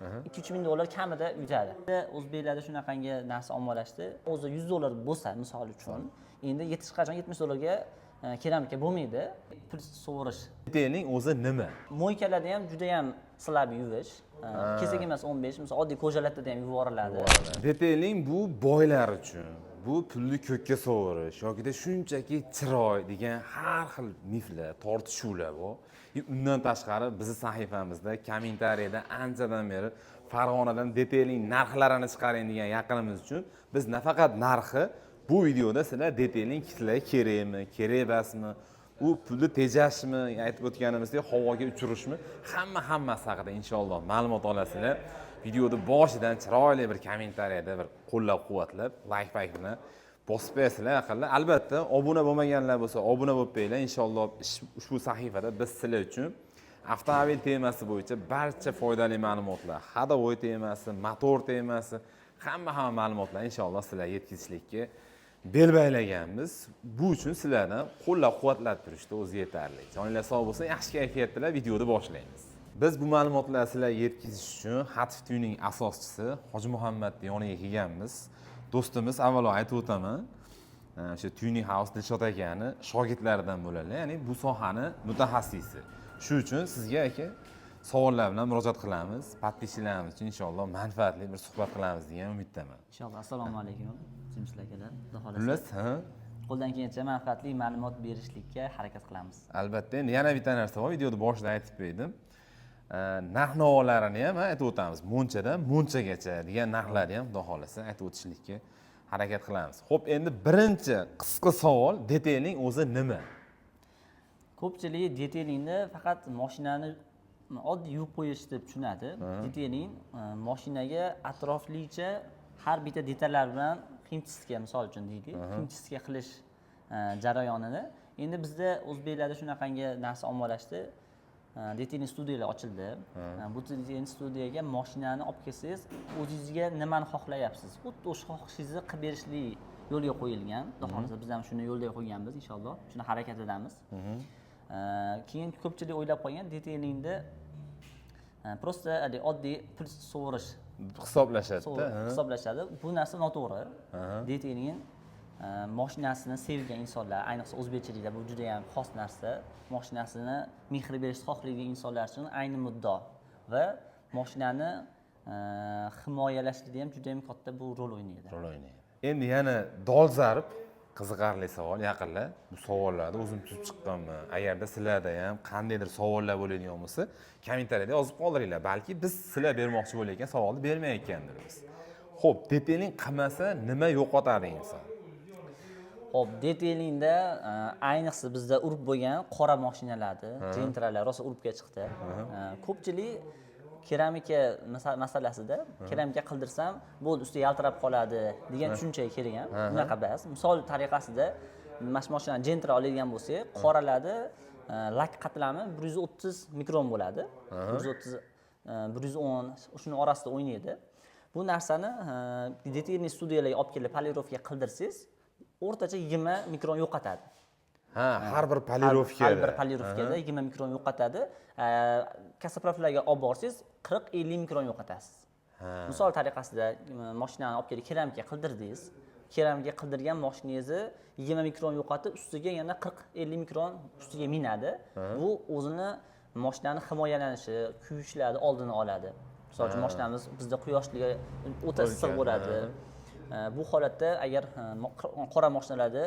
2-3 ming dollar kamida yutadi. O'zbeklarda shunaqangi narsa ommalashdi. O'zi 100 dollar bo'lsa, misol uchun, endi hech qachon 70 dollarga keramika bo'lmaydi. Pul sovurish. Detailing o'zi nima? Мойка larda ham juda ham слаб yuvish. Kesak emas 15, misol, oddiy кожа larda ham yuvoriladi. Detailing bu boylar uchun, bu pulni ko'kka sovurish yokida shunchaki chiroy degan har xil miflar, tortishuvlar bor. И undan tashqari, bizni sahifamizda kommentariyada anchadan beri "Farg'onadan detailing narxlarini chiqaring" degan yaqinimiz uchun biz nafaqat narxi, bu videoda sizlar detailing sizlarga kerakmi, kerak emasmi, u pulni tejashmi, aytib o'tganimizdek havoga uchirishmi, hamma hammasi haqida inshaalloh ma'lumot olasizlar. Videoni boshidan chiroyli bir kommentariyada bir qo'llab quvvatlab layk payk bilan bosib qo'yasizlar yaqinlar. Albatta, obuna bo'lmaganlar bo'lsa, obuna bo'lib qo'yinglar. Inshaalloh ushbu sahifada biz sizlar uchun avtomobil temasi bo'yicha barcha foydali ma'lumotlar, ходовой temasi, motor temasi, hamma hamma ma'lumotlarni inshaalloh sizlarga yetkazishlikka bel bog'laganmiz. Bu uchun sizlardan qo'llab quvvatlab turishda o'zi yetarli. Joninglar sog' bo'lsin, yaxshi kayfiyat bilan videoni boshlaymiz. Biz bu ma'lumotlarni sizlarga yetkazish uchun Hatf Tuning asoschisi Hoji Muhammadni yoniga kelganmiz. Do'stimiz, avvalo aytib o'taman, o'sha Tuning House Dilshod akani shogirdlaridan bo'ladilar, ya'ni bu sohani mutaxassisi. Shu uchun sizga, aka, savollar bilan murojaat qilamiz. Подписчик larimiz uchun inshaalloh manfaatli bir suhbat qilamiz degan umiddaman. Inshaalloh. Assalomu alaykum, Jimshid akalar. Xudo xohlasa, Xullas, ha. qo'ldan kelgancha manfaatli ma'lumot berishlikka harakat qilamiz. Albatta. Endi yana bitta narsa bor, videoni boshida aytib qo'ydim, narx navolarini ham aytib o'tamiz, munchadan munchagacha degan narxlarni ham xudo xohlasa aytib o'tishlikka harakat qilamiz. Ho'p, endi birinchi qisqa savol: detailing o'zi nima? Ko'pchilik detailingni faqat moshinani oddiy yuvib qo'yish deb tushunadi. Detailing moshinaga atroflicha har bitta detallar bilan химчистка, misol uchun deylik, химчистка qilish jarayonini. Endi bizda, o'zbeklarda shunaqangi narsa ommalashdi. Detailing studiyalar ochildi. Bu detailing studiyaga moshinani olib kelsangiz, o'zingizga nimani xohlayapsiz, xuddi o'sha xohishingizni qilib berishlik yo'lga qo'yilgan. Xudo xohlasa, biz ham shuni yo'lga qo'yganmiz, inshaalloh shuni harakatidamiz. Keyin ko'pchilik o'ylab qolgan, detailingda просто haligi oddiy pul sovurish hisoblashadida. Hisoblashadi. Bu narsa noto'g'ri. Detailing moshinasini sevgan insonlar, ayniqsa o'zbekchilikda bu juda yam xos narsa, moshinasini mehr berishni xohlaydigan insonlar uchun ayni muddao va moshinani himoyalashlikda ham juda yam katta bu rol o'ynaydi. Rol o'ynaydi. Endi yana dolzarb, qiziqarli savol. Yaqinlar bu savollarni o'zim tuzib chiqqanman. Agarda sizlarda ham qandaydir savollar bo'ladigan bo'lsa, kommentariyada yozib qoldiringlar, balki biz sizlar bermoqchi bo'layotgan savolni bermayotgandirmiz. Ho'p, detailing qilmasa nima yo'qotadi inson? Ho'p, detailingda ayniqsa bizda urf bo'lgan qora moshinalarni, Gentralar rosa urfga chiqdi. Ko'pchilik keramika masalasida keramika qildirsam bo'ldi, usti yaltirab qoladi degan tushunchaga kelgan. Unaqa emas. Misol tariqasida, mana shu mashinani, Gentra oladigan bo'lsak, qoralarni lak qatlami 130 mikron bo'ladi, 130, 110, shuni orasida o'ynaydi. Bu narsani детейлинг studiyalarga olib kelib полировка qildirsangiz, o'rtacha 20 mikron yo'qotadi. Ha, har bir полировка. Har bir полировка da 20 mikron yo'qotadi. Костоправ larga olib borsangiz, 40-50 mikron yo'qotasiz. Misol tariqasida, mashinani olib kelib keramika qildirdingiz, keramika qildirgan moshinangizni 20 mikron yo'qotib, ustiga yana 40-50 mikron ustiga minadi. Bu o'zini moshinani himoyalanishi, kuyishlarni oldini oladi. Misol uchun, moshinamiz bizda quyoshliga o'ta issiq bo'ladi. Bu holatda agar qora moshinalarda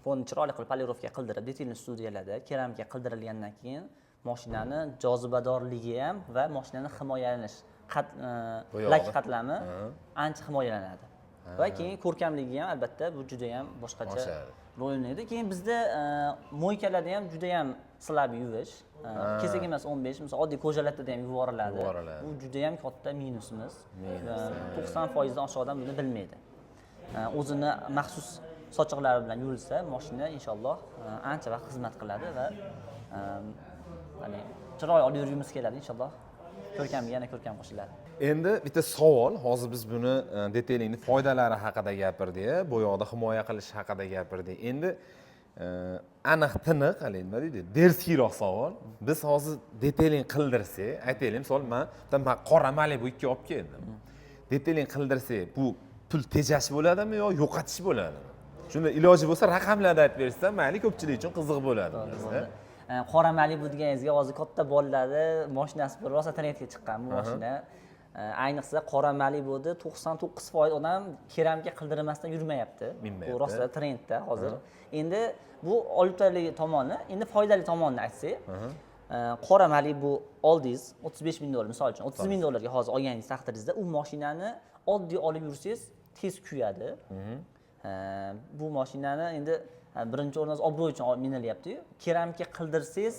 fonni chiroyli qilib полировка qildirib, детейлинг studiyalarda keramika qildirilgandan keyin moshinani jozibadorligi ham va moshinani himoyalanish Bo'yog'i. Lak qatlami ancha himoyalanadi va keyin ko'rkamligi ham, albatta, bu juda ham boshqacha Oshadi. Rol o'ynaydi. Keyin bizda мойка larda ham juda ham слаб yuvish. Kesak emas 15, misol, oddiy кожа larda ham yuvoriladi. Yuboriladi. Bu juda ham katta minusimiz. Minus. 90%dan oshiq odam buni bilmaydi. O'zini maxsus sochiqlari bilan yuvilsa, moshina inshaalloh ancha vaqt xizmat qiladi va ya'ni chiroyli olib yurgimiz keladi, inshaalloh ko'rkamga yana ko'rkam qo'shiladi. Endi bitta savol. Hozir biz buni detailingni foydalari haqida gapirdik, bo'yoqni himoya qilish haqida gapirdik. Endi Aniq tiniq, haligi nima deydi, дерзкий roq savol. Biz hozir detailing qildirsak, aytaylik, misol, man qora Malibu 2 olib keldim. Detailing qildirsak, bu pul tejash bo'ladimi yo yo'qotish bo'ladimi? Shunda iloji bo'lsa raqamlarni aytib bersa, mayli, ko'pchilik uchun qiziq bo'ladi bu narsa. Qora Malibu deganingizga, hozir katta bolalarni mashinasi bir rosa trendga chiqqan bu mashina. Ayniqsa qora Malibuda 99% odam keramika qildirmasdan yurmayapti. Minmayapti. Bu rosa trendda hozir. Endi bu olibtarli tomoni, endi foydali tomonini aytsak, qora Malibu oldingiz 35 ming dollar, misol uchun 30 ming dollarga hozir olganingiz taqdiringizda u mashinani oddiy olib yursangiz tez kuyadi. Bu mashinani endi birinchi o'rinda obro' uchun minilyapti-yu. Keramika qildirsangiz,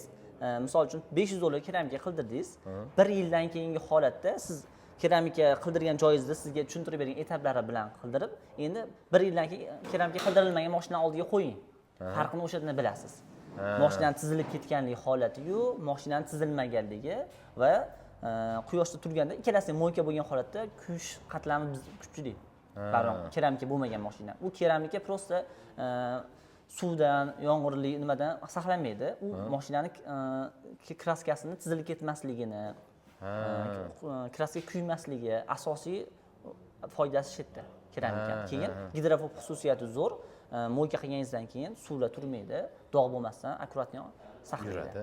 misol uchun 500 dollar keramika qildirdingiz, bir yildan keyingi holatda siz keramika qildirgan joyingizda sizga tushuntirib bergan etaplari bilan qildirib, endi bir yildan keyin keramika qildirilmagan mashinani oldiga qo'ying. Farqini o'shanda bilasiz. Mashinani tizilib ketganligi holati-yu, mashinani tizilmaganligi va quyoshda turganda ikkalasi ham мойка bo'lgan holatda kuyish qatlami kuchli. Baribir keramika bo'lmagan mashina. U keramika просто suvdan, yomg'irli nimadan saqlanmaydi. U mashinani краска sini tizilib ketmasligini, краска kuymasligi asosiy foydasi shu yerda keramikani. Keyin gidrofob xususiyati zo'r. Мойка qilganingizdan keyin suvlar turmaydi, dog' bo'lmasdan аккуратно saqlaydi. Yuradi.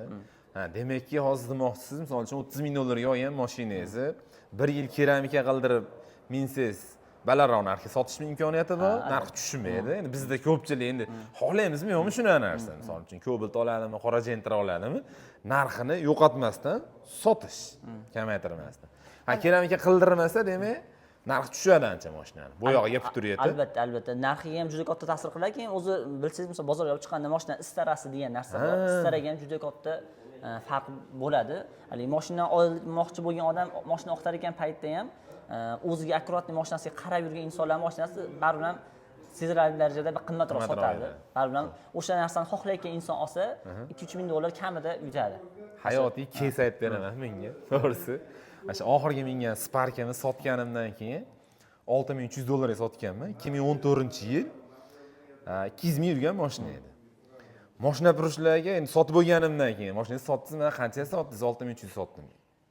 Ha, demakki, hozir demoqchisiz, misol uchun 30 ming dollarga olgan mashinangizni bir yil keramika qildirib minsangiz, balandroq narxga sotish imkoniyati bor, narx tushmaydi. Endi bizda ko'pchilik endi xohlaymizmi yo'qmi shunaqa narsa. Misol uchun Cobalt oladimi, qora Gentra oladimi, narxini yo'qotmasdan sotish, kamaytirmasdan. Ha, keramika qildirmasa, demak, narx tushadi ancha mashinani. Bo'yog'iga pul yetib. Albatta, albatta. Narxiga ham juda katta ta'sir qiladi. Keyin o'zi bilsangiz, misol bozorga olib chiqqanda mashina istarasi degan narsa bor. Istaraga ham juda katta farq bo'ladi. Haligi mashina olmoqchi bo'lgan odam mashina axtargan paytda ham o'ziga аккуратный mashinasiga qarab yurgan insonlar mashinasi baribir ham sezilarli darajada bir qimmatroq Qimmatroq sotadi. edi. Baribir ham o'sha narsani xohlayotgan inson olsa, 2-3 ming dollar kamida yutadi. Hayotiy кейс aytib beraman menga, to'g'risi. Mana shu oxirgi mingan Sparkimni sotganimdan keyin 6300 dollarga sotganman. 2014-yil, 200 ming yurgan mashina edi. Moshina furushlarga endi sotib bo'lganimdan keyin, "Mashinangizni sotdingiz, mana qanchaga sotdingiz?" "6300 sotdim."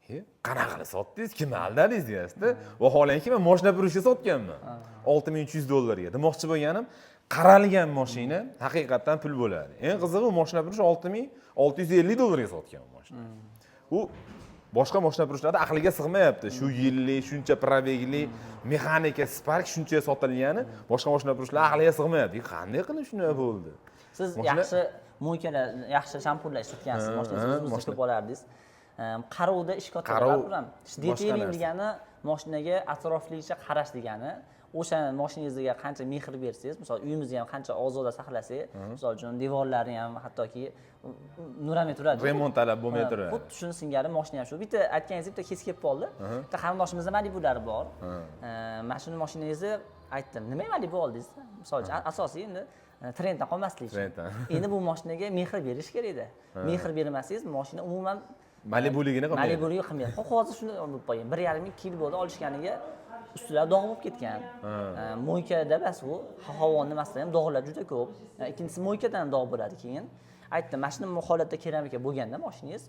"He, qanaqa qilib sotdingiz? Kimni aldadingiz?" deyapsizda. Vaholanki man moshina furushga sotganman 6300 dollarga. Demoqchi bo'lganim, qaralgan mashina haqiqatdan pul bo'ladi. Eng qizig'i, u moshina furush 6650 dollarga sotgan mashina. U boshqa moshina furushlarda aqliga sig'mayapti, shu yillik, shuncha пробег li mexanika Spark shunchaga sotilgani boshqa moshina furushlar aqliga sig'mayapti. Qanday qilib shunday bo'ldi? Siz yaxshi мойка lar, yaxshi shampunlar ishlatgansiz, mashinangizni o'zingizda ko'p olardingiz. Qarovda ish katta Qarov baribir ham. boshqa Detailing narsa. degani mashinaga atroflicha qarash degani. O'sha mashinangizga qancha mehr bersangiz, misol uyimizni ham qancha ozoda saqlasak, misol uchun devorlari ham hattoki nuramay turadi. Remont talab bo'lmay turadi. Xuddi shuni singari mashina ham shu. Bitta aytganingiz bitta кейс kelib qoldi. Bitta qarindoshimizda Malibular bor. Mana shuni mashinangizni aytdim. Nimaga Malibu oldingiz? Misol uchun asosiy endi trenddan qolmaslik uchun. Trenddan. Endi bu mashinaga mehr berish kerak edi. Mehr bermasangiz, mashina umuman Malibuligini qilmaydi. Malibuligi qilmaydi. Hozir shuni bo'lib qolgan. 1,5 ikki yil bo'ldi olishganiga, ustilari dog' bo'lib ketgan. Мойка da bas u havoni nimasida ham dog'lar juda ko'p. Ikkinchisi мойка dan ham dog' bo'ladi keyin. Aytdim, mana shuni holatda keramika bo'lganda mashinangiz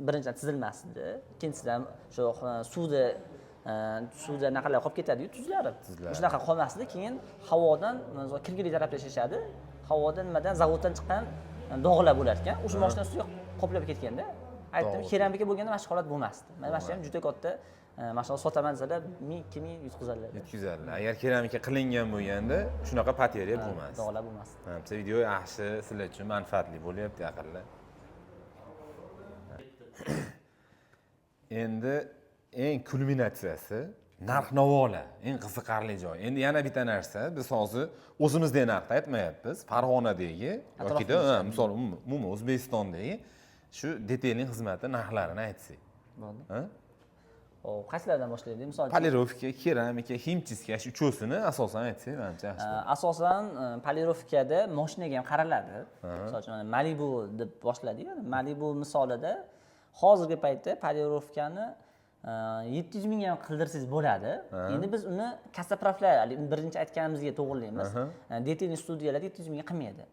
birinchidan tizilmasdi, ikkinchisidan shu suvda anaqalar qolib ketadiyu, tuzlari. Tuzlari. Shunaqa qolmasdi. Keyin havodan kirgili tarafda yashashadi. Havodan nimadan zavoddan chiqqan dog'lar bo'lar ekan. O'sha mashina ustiga qoplab ketganda aytdim, Dog'. keramika bo'lganda mana shu holat bo'lmasdi. Mana shu ham juda katta mana shu sotaman desalar, 1000, 2000 yutqizadilar. Yetkazadilar. Agar keramika qilingan bo'lganda shunaqa потеря bo'lmasdi. Dog'lar bo'lmasdi. Ha, bitta video yaxshi, sizlar uchun manfaatli bo'lyapti yaqinlar. Endi eng kulminatsiyasi narx navolar, eng qiziqarli joy. Endi yana bitta narsa, biz hozir o'zimizdagi narxni aytmayapmiz. Farg'onadagi yokida, ha, misol umuman O'zbekistondagi shu detailing xizmati narxlarini aytsak. Bo'ldi. Ha? Xo'p, qaysilardan boshlaylik? Misol uchun Полировка, keramika, химчистка, shu uchovsini asosan aytsak, manimcha yaxshi. Asosan полировка da mashinaga ham qaraladi. Misol uchun mana Malibu deb boshladiku. Malibu misolida hozirgi paytda полировка ni 700 mingga ham qildirsangiz bo'ladi. Endi biz uni каста проф lar, haligi birinchi aytganimizga to'g'rilaymiz. Detailing studiyalar 700 mingga qilmaydi.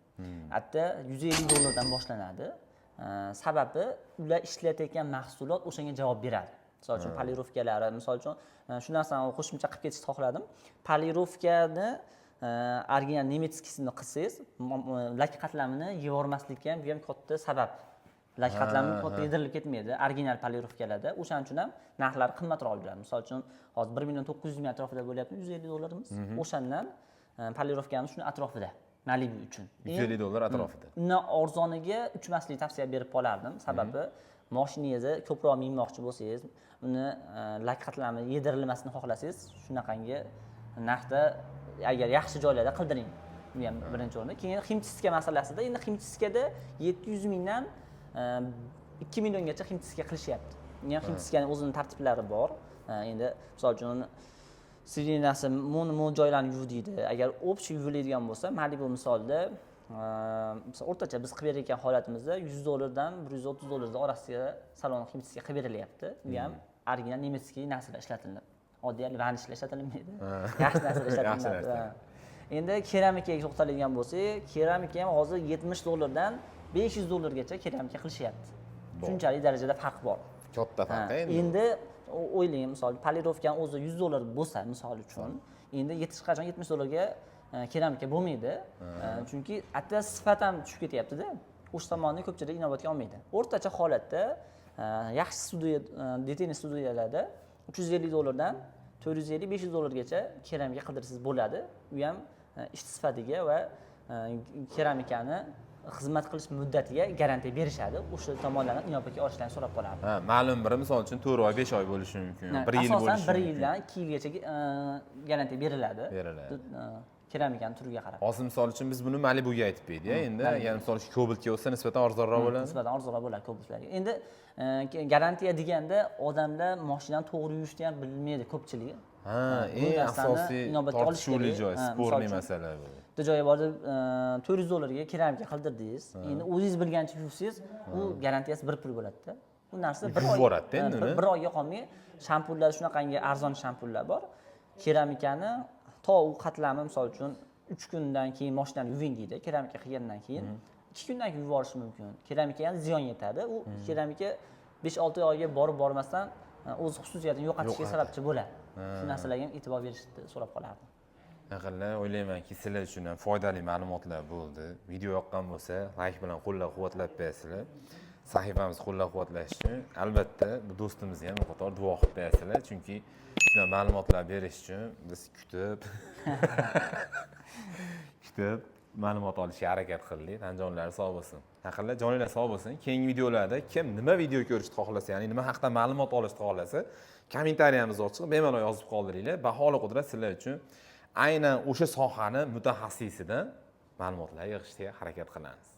Hatto $150 dan boshlanadi. Sababi ular ishlatayotgan mahsulot o'shanga javob beradi. Misol uchun, полировка lari, misol uchun, shu narsani qo'shimcha qilib ketishni xohladim. Полировка ni original немецкий sini qilsangiz, lak qatlamini yevormaslikka ham bu ham katta sabab. Lak qatlami katta yedirilib ketmaydi original полировка larda. O'shaning uchun ham narxlari qimmatroq bo'ladi. Misol uchun, hozir 1 900 000 atrofida bo'lyapti $150imiz. O'shandan полировка miz shuni atrofida Malibu uchun. $150 atrofida. Undan arzoniga uchmaslik tavsiya berib qolardim. Sababi moshinangizni ko'proq minmoqchi bo'lsangiz, uni lak qatlami yedirilmasini xohlasangiz, shunaqangi narxda agar yaxshi joylarda qildiring. Bu ham birinchi o'rinda. Keyin химчистка masalasida, endi химчистка da 700 mingdan 2 milliongacha химчистка qilishyapti. Uni ham химчистка ni o'zini tartiblari bor. Endi misol uchun, сиденья si mo'ni joylarni yuv deydi. Agar общий yuviladigan bo'lsa, Malibu misolida, misol, o'rtacha biz qilib berayotgan holatimizda $100 dan 130 dollarni orasiga salon химчистка qilib berilyapti. Bu ham original немецкий narsalar ishlatiladi. Oddiy varnishlar ishlatilmaydi. Yaxshi narsalar ishlatiladi. Narsa. Ha. Endi keramikaga to'xtaladigan bo'lsak, keramika ham hozir 70 dollardan 500 dollargacha keramika qilishyapti. Shunchalik darajada farq bor. Katta farq Ha, endi. Endi o'ylang, misol, полировка ni o'zi 100 dollar bo'lsa, misol uchun, endi hech qachon 70 dollarga keramika bo'lmaydi. Chunki hatto sifat ham tushib ketyaptida. O'sha tomonni ko'pchilik inobatga olmaydi. O'rtacha holatda yaxshi studiya, детейлинг studiyalarda 350 dollardan 450, 500 dollargacha keramika qildirsangiz bo'ladi. U ham ish sifatiga va keramikani xizmat qilish muddatiga garantiya berishadi. O'sha tomonlarni inobatga olishlarini so'rab qolardim. Ha, ma'lum bir, misol uchun, 4 oy, 5 oy bo'lishi mumkin, 1 yil Asosan bo'lishi bir mumkin. yildan 2 yilgacha garantiya beriladi. Beriladi. Keramikani turiga qarab. Hozir, misol uchun, biz buni Malibuga aytib berdik endi. Agar, misol uchun, Cobaltga bo'lsa, nisbatan arzonroq bo'ladi. Nisbatan arzonroq bo'ladi Cobaltlarga. Endi garantiya deganda odamlar mashinani to'g'ri yuvishni ham bilmaydi ko'pchiligi. Ha, Bu eng narsani asosiy inobatga olish tortishuvli kerak. joy, Ha, misol спорный uchun, masala bu. Bitta joyga borib, 400 dollarga keramika qildirdingiz. Endi o'zingiz bilgancha yuvsangiz, u garantiyasi bir pul bo'ladida. U narsa bir Yuvib oy yuboradida endi ha, uni. bir oyga qolmay shampunlar, shunaqangi arzon shampunlar bor. Keramikani to u qatlami, misol uchun, 3 kundan keyin mashinani yuving deydi, keramika qilgandan keyin 2 kundan keyin yuvib mumkin. Keramika ham ziyon yetadi. U keramika 5-6 oyga borib bormasdan o'z xususiyatini yo'qotishiga Yo'qotadi. sababchi bo'ladi. Shu narsalarga ham e'tibor berishni so'rab qolardim. Aqlli, o'ylaymanki, sizlar uchun ham foydali ma'lumotlar bo'ldi. Video yoqqan bo'lsa, layk bilan qo'llab-quvvatlab qo'yasizlar. Sahifamizni qo'llab-quvvatlash uchun albatta bu do'stimizga ham bir qator duo qilib qo'yasizlar, chunki shunday ma'lumotlar berish uchun biz kutib kutib ma'lumot olishga harakat qildik. Tan jonlari sog' bo'lsin. Aqlli, joninglar sog' bo'lsin. Keyingi videolarda kim nima video ko'rishni xohlasa, ya'ni nima haqida ma'lumot olishni xohlasa, kommentariyamiz ochiq, bemalol yozib qoldiringlar. Baholi qudrat sizlar uchun aynan o'sha sohani mutaxassisidan ma'lumotlar yig'ishga harakat qilamiz.